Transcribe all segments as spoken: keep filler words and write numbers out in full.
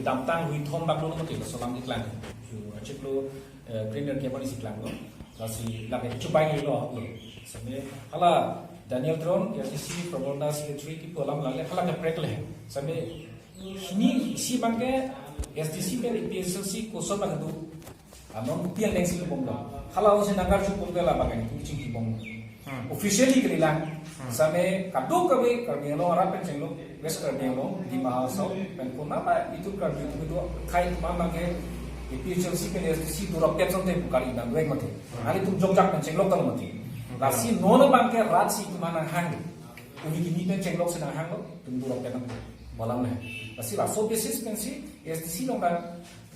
Damtang hui thom bak lo mati, laso alam keklang. Chu achiklo, eh, green and kebang isi klang lo. Lasi lake chubai lo lo. Same hala Daniel Teron, A D C, Prabodhana Secretary kipu alam lale hala kaprek le. Same hini isi abangke A D C pen A P H L C koson bang do. Anon pian leng si bom do. Hala si nangkarju pon ke labang ini chingki bom. Hmm. Officially kalilang. Hmm. Same kadokave Karbi Anglong arat pen chenglo, West Karbi Anglong, Dima Hasao, pen konat itum Karbi itum do akhei atum abangke A P H L C pen A D C durap tet sonte bukari dan dueng mati. Hmm. Alitum jokjak pen chenglo kalo mati. Hmm. Lasi non abangke rat si atum nanghang. Umi kimi pen chenglok si nanghang lo, atum durap tet nang. Malam ne. Lasi laso basis pensi A D C along ta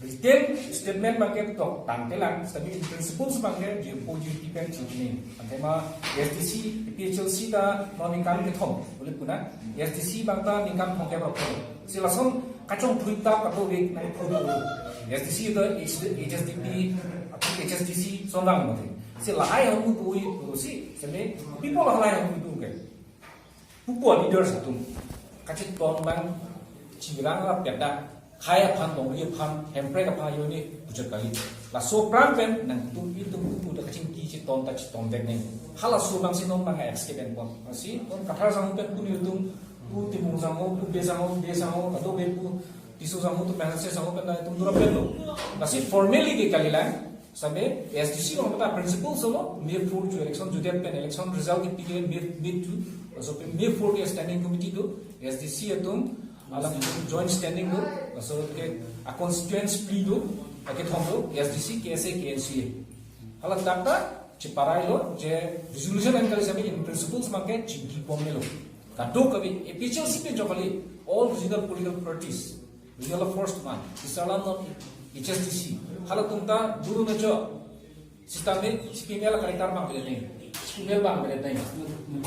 written statement abangke tok tangtelang, tapi in principle abangke J P O J P pen chingkini. Ante ma A D C, A P H L C ta non ningkan kethom, boleh puna. A D C abang ta ningkan thomkep ra pho. Si lason kachongthui ta kadokave nangphu do. A D C ta H D, H S D P, H S D C sonang mati. Si lahai hong tu ui tu si, seme people lahai hong tu ke. Pupo leaders atum kachetong abang chirang ra peda, khei aphan, longri aphan, hemprek aphan ajoine puchot kali. Laso aphrang pen nangtum itum pu ta kachingki chetong ta chetong dek neng. Halaso abang si non abang escape en pon. Si non Kathar sangho pen pu nelitum, pu Timung sangho, pu Bey sangho, Bey sangho, kadokave pu Tisso sangho atum, Mehanse sangho pen nelitum durap pen lo. Lasi formally ke kalilang. Same A S D C along ta principle solo, May four chu election jutdet pen election result kipi ke May, May two, laso pen May four ke standing committee do, A S D C atum, alam joint standing do, laso ke a constituent split do, akethom do, A S D C, K S A, K N C A. Hala dak ta cheparai lo, je resolution an kali same in principle abangke chingki bom lo. Kadokave A P H L C pen chokali, all regional political parties, regional force man, Israel non H S D C. Halatum ta duru na cho. Sitame C P M L character abang beda neng. C P M L abang beda neng.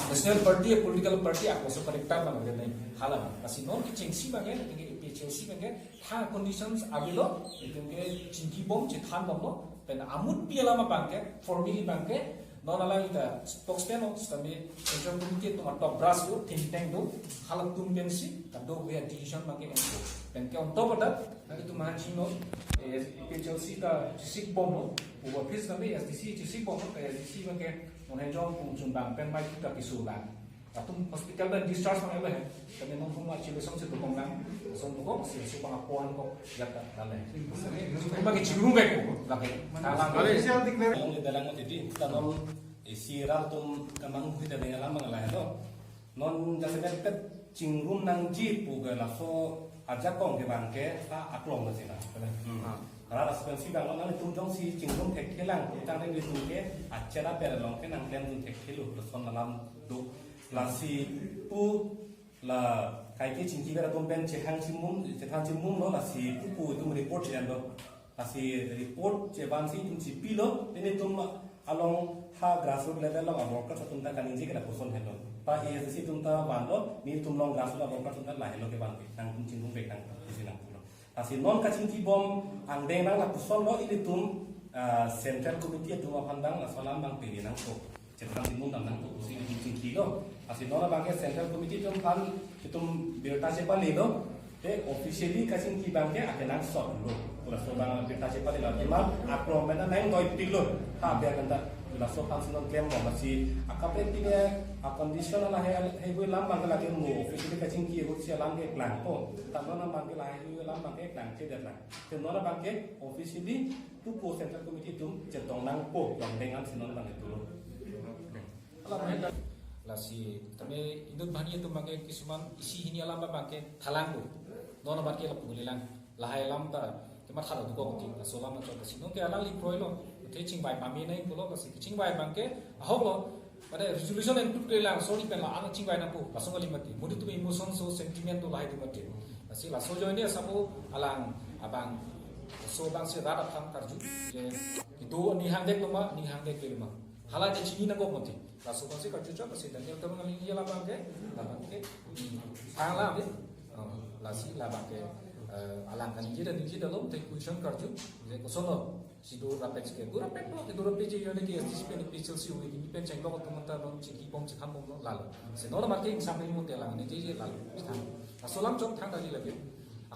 National party, political party, akoso character abang beda neng. Hala, lasi non kechengsi abangke, A P H L C abangke, ha conditions avelo, itum ke chingki bom, chethan bomlo, pen amut pi alam abangke, formally abangke, non alangli ta spokesman o, sitame Central Committee atum a-top brass do, think tank do, halatum pensi, kadokave decision abangke enko. Pen ke on top of that, nelitum aphan chingno, eh, A P H L C ta chesik bomlo, pu office kami A S D C chesik bomlo, A S D C abangke, non hejong pungchun abang, pen mai kita kisu abang. Atum hospital pen discharge abang elo he. Kami non hum achi lesong si dokong lang. Lesong dokong si si abang apuan kok jaka dale. Kami bagi chingrum bek ko lagi. Talang. Special declaration. Along le dalang mati di. Tanom isi rat atum kamang hui ta dengan lama ngalai lo. Non jasemet pet chingrum nangji pu ke laso ajakong ke abangke ta aklong na sila. Hmm. Rat aspensi abang lo nanglitum jongsi chingrum thekthe lang, tangte nanglitum ke achera per along ke nangklem dun thekthe lo, lason alam do. Lasi pu la kaike chingki ber atum pen chehang chimum, chethan chimum lo, lasi pu pu itum report chidan lo. Lasi report chevansi itum chipilo, nelitum along ha grassroot level along a-workers atum ta kaningje ke lapuson helo. Pa A S D C atum ta vanlo, nelitum along grassroot a-workers atum ta lahelo ke vanpi, nangtum chingrum bek nang, isi nang pulo. Lasi non kachingki bom angdeng nang lapuson lo ilitum, ah, Central Committee atum aphan abang laso alam abang pini nangpo. Chethan chimum dam nangpo pusi ilitum chingki lo. Lasi non abangke Central Committee atum aphan itum birta chepale lo. Te officially kachingki abangke akenangsot lo. Pu laso abang birta chepale lo. Tema aklong pen nang doi pik lo. Ha abang kanta. Laso aphansi non klem lo. Lasi akaprek pine a-condition ala he, he hui alam abangke lake mo. Officially kachingki ahut si alam ke klangpo. Ta non abangke lahai hui alam abangke klangchedet lang. Te non abangke officially pupo Central Committee atum chetong nangpo, yang dengan si non abangke tulo. Lasi tame inut banghini atum abangke kisuman isi hini alam abangke thalang po. Non abangke lapu lelang. Lahai alam ta kematha dokok ti, laso alam ta si non ke alangli kroilo. Te chingvai pame nangkoklo, lasi chingvai abangke ahok lo. Pada resolution include ke lang, sorry pen la, ang chingvai nangpo, laso kali mati. Modi atum emotion so sentiment do lahai do mati. Lasi laso ajoine sabo alang abang, laso abangsi rat aphan karju, je itu ning hangdek lo ma, ning hangdek lo ma. Hala je chini nangkok mati. Laso abangsi karju chot, lasi Daniel Teron aling ye labang ke, labang ke, hmm, sang la, eh. Oh, lasi labang ke, eh, alang kaningje dan ningje dalom, te question karju, je koson lo. Si do rapet si ke, do rapet lo, do rapet je ajoine ke A S D C pen A P H L C hui, ini pen chenglok atum anta non chingki bom chetham bomlo lalo. Si non abangke ingsamri mo telang, ne je je lalo. Laso alam chot thang kali lagi.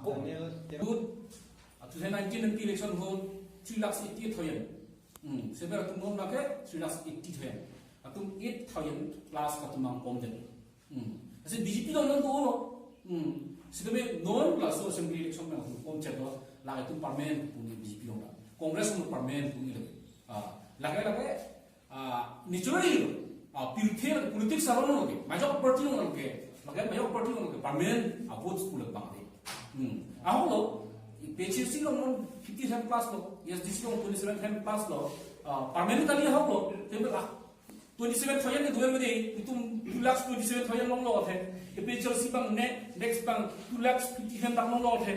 Daniel, good. Two thousand nineteen M P election ahut three lakhs eighty thousand. Hmm. Seber atum non lake three lakhs eighty thousand. Atum eight thousand plus atum angkom den. Hmm. Asi B J P along non ko lo. Hmm. Sitame non laso assembly election along angkom chek lo. Lake atum permanent pu BJP along la. Congress along permanent pu lake. Ah, lake lake Ah, naturally lo. Ah, pirthe politics along lo ke, majok party along lo ke, lake majok party along lo ke, permanent a votes pu le bang de. Hmm. Ahok lo, APHLC along non fifty thousand plus lo, ASDC along twenty-seven thousand plus lo, ah, permanent kali ahok lo, table ah, twenty-seven thousand ke duel de, itum two lakhs twenty-seven thousand along lo the, APHLC bang ne, next bang two lakhs fifty thousand along lo the.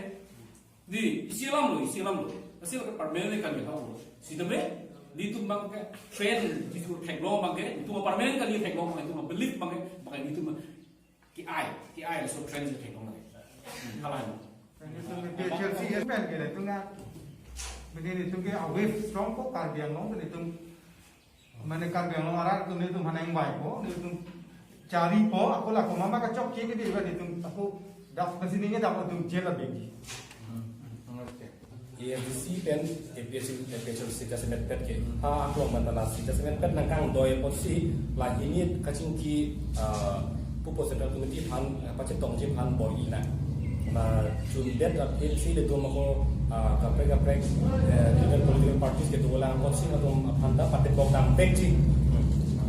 Di, isi alam lo, isi alam lo. Asi lo ke permanent kali ahok lo. Sitame, netum bang ke trend, jitu theklong bang ke, netum permanent kali theklong bang ke, netum belief bang ke, bang ke netum ke-ai, ke-ai laso trend si theklong lake. Hmm, hala lo. Netum APHLC pen ke netum ke, netum ke a wave strong ko Karbi Anglong netum Mane Karbi Anglong arat atum netum haneng bai ko, netum chari ko, ako la ko mama kachok ke ke di ba netum ako dap kasi ninge dap atum jail abegi. ASDC pen APHLC, APHLC jasemet pet ke. Ha, ako mantala si jasemet pet nangkangdoi apotsi la hini kachingki, ah, pupo central committee aphan, ah, pachetongji aphan bor-i na. Na chundet aphi si netum ako, ah, kaprek kaprek, eh, different political parties kedo lang apotsi latum aphan ta patebok dam vekji.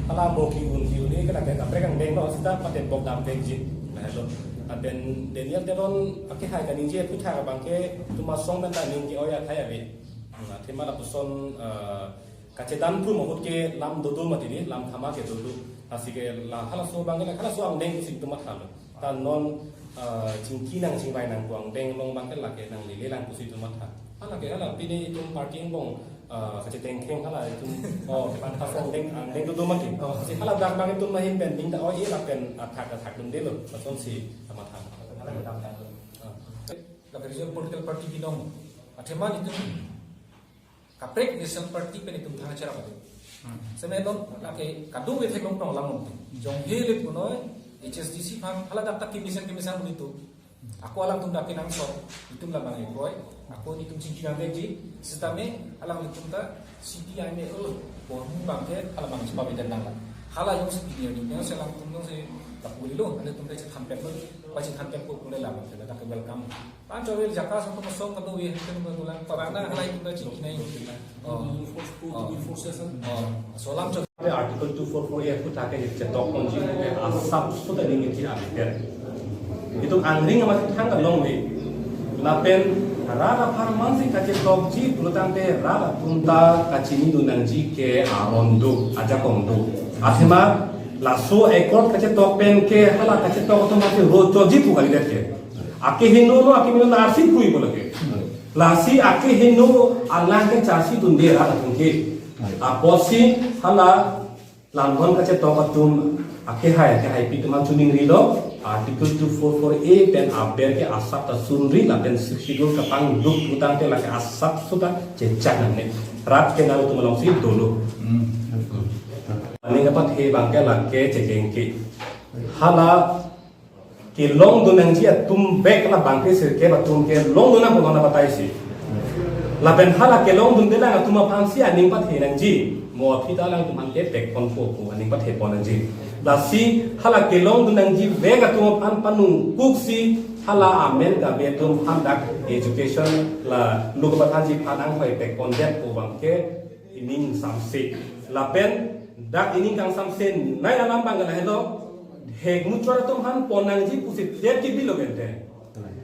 Hala mo ki-un ki-un ke lake kaprek angdeng lo seta patebok dam vekji. Lahelo. Lapen Daniel Teron akehai kaningje aphuthak abang ke itum asong pen ta ning ke-oi athai ave. Athema lapuson, ah, kachedan prum ahut ke lam dodo mati di, lam thama ke dodo. Lasi ke la halaso abang ke la halaso angdeng si itum matha lo. Ta non, ah, chingki nang chingvai nang pu angdeng along abang ke lake nanglele lang pusi itum matha. Hala ke hala pine itum party angbong, ah, kachetengkheng hala itum, oh, ke pan pasong angdeng, angdeng dodo mati. Oh. Si hala dak abang itum mahin pen ding ta oi lapen athak athak dun de lo. Pasong si amat ha. Hala ke dam dam. Ah. Lake regional political party binong. Athema itum kaprek national party pen itum thang acherap adu. Hmm. Seme don lake kadung ve theklong tong lam nong. Jong he le punoi HSDC aphan hala dak ta kemesen kemesen un itum. Ako alangtum dak kenangsot, itum la bang ekroi, ako netum chingki nang vekji, sitame alanglitum ta CPIML, oh, bor mu bang ke hala bang chepavedet nang la. Hala jongsi pini adu, jongsi alangtum jongsi lapu lilo, alangtum ta chethan pet lo, pachethan pet ko pule la bang ke dak ke welcome. Panchawil jaka song kosong kado ye hente nunggu tulang. Parana halai kita cik nai. Oh. Two four four, two four seven. Oh. Solam chok. Article two four four A aphuthak ke chetok ponji ke asap sudah dingin ci abiter. Itum angring amat thang kalong ni. Lapen rat apharman si kachetokji pulotangte rat atum ta kachinidun nangji ke aron do, ajakong do. Athema laso accord kachetok pen ke hala kachetok atum mati ro choji pu kalidet ke. Akehingno lo, akehingno lo arsi pui bola ke. Lasi akehingno alang ke charsi dunde rat atum ke. Apotsi hala lamhon kachetok atum akehai, akehaipi atum an chuning rilo, Article two four four A pen aber ke asap ta sunri lapen Sixth Schedule kapangduk pulotangte lake asap sudah chechak nangne. Rat ke nang atum alongsi dolo. Hmm. Aning kapat he bang ke lake chekeng ke. Hala kelongdun nangji atum bek la bang ke sirkep atum kelongdun nang punon abatai si. Lapen hala kelongdunde lang atum aphan si aning pathe nangji. Mo aphi ta alangtum aphan ke pek ponpo pu aning pathe pon nangji. Lasi hala kelongdun nangji bek atum aphan panung kuksi hala amen kave atum aphan dak education la luk pathanji aphan anghoi pek pondet pu bang ke ining samse. Lapen dak ining kangsamse nai alam bang ke lahelo. Hek muchor atum aphan pon nangji pusi det kibilo gente.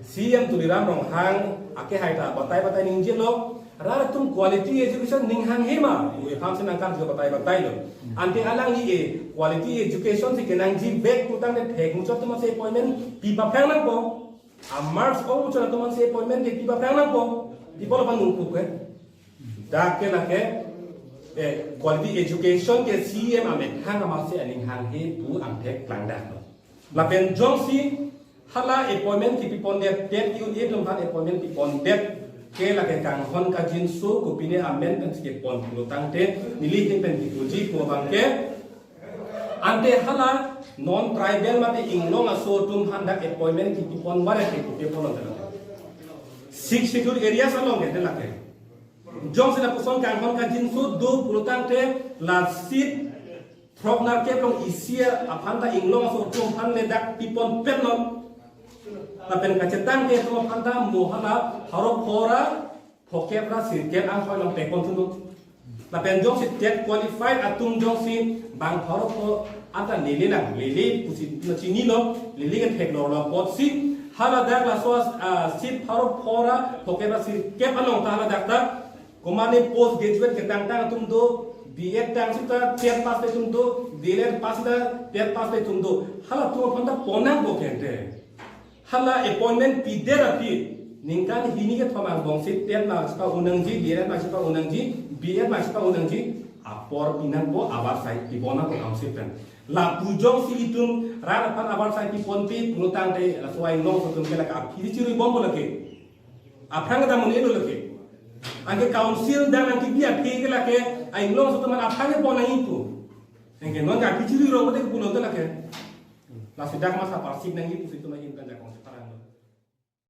CEM Tuliram Ronghang akehai ta batai batai ningjelo. Rat atum quality education ning hanghe ma. Ui aphan si nangkam juga batai batai lo. Ante alangli e quality education si kenangji bek pulotangte hek muchor atum aphan si appointment pi paphrang nangpo. A marks ong muchor atum aphan si appointment ke pi paphrang nangpo. Pi pulo panung kuke. Dak ke lake, eh, quality education ke CEM amethang amatsi aning hanghe pu angthek klangdak lo. Lapen jongsi hala appointment kipi pondet, TET ke-un-e atum aphan appointment pi pondet ke lake kanghon kangjinso kopine amen pensi kepon pulotangte neli ahin pen kipuji pu abang ke Ante hala non tribal mate inglong aso atum aphan dak appointment kipi pon bare ke kopi pon ante. Sixth Schedule areas along ke de lake. Jongsi lapuson kanghon kangjinso do pulotangte la seat throk nerkep along isi aphan ta Inglong aso atum aphan le dak pipon pet non. Lapen kachetang ke atum aphan ta mo hala pharo phora phokep ra sirkep anghoi along pekpon thunon. Lapen jongsi TET qualified atum jongsi bang pharo pho anta lele lang, lele pusi na chinilo, lele ke theklonglo apotsi hala dak laso, ah, seat pharo phora phokep ra sirkep along ta hala dak ta komatne post graduate ketangtang atum do, B.Ed tang sita TET pass le atum do, D.El.Ed pass sita TET pass le atum do. Hala atum aphan ta ponnang bo kente. Hala appointment pidet aphi ningkan hini kethom angbongsi TET ma chipa-un nangji, D.El.Ed ma chipa-un nangji, B.Ed ma chipa-un nangji, apor pinangpo, abar sai pipon nangpo council pen. Lapu jongsi itum rat aphan abar sai piponpe pulotangte laso Inglong aso atum ke lake aphi chirui bompo lake. Aphrang kedam un-elo lake. Anke council dan anke bi aphi ke lake Inglong aso atum aphan aphrang kepon nangji pu. Anke non ke aphi chirui rong mate pulo te lake. Lasi dak masa parsik nangji pusi itum ahin pen.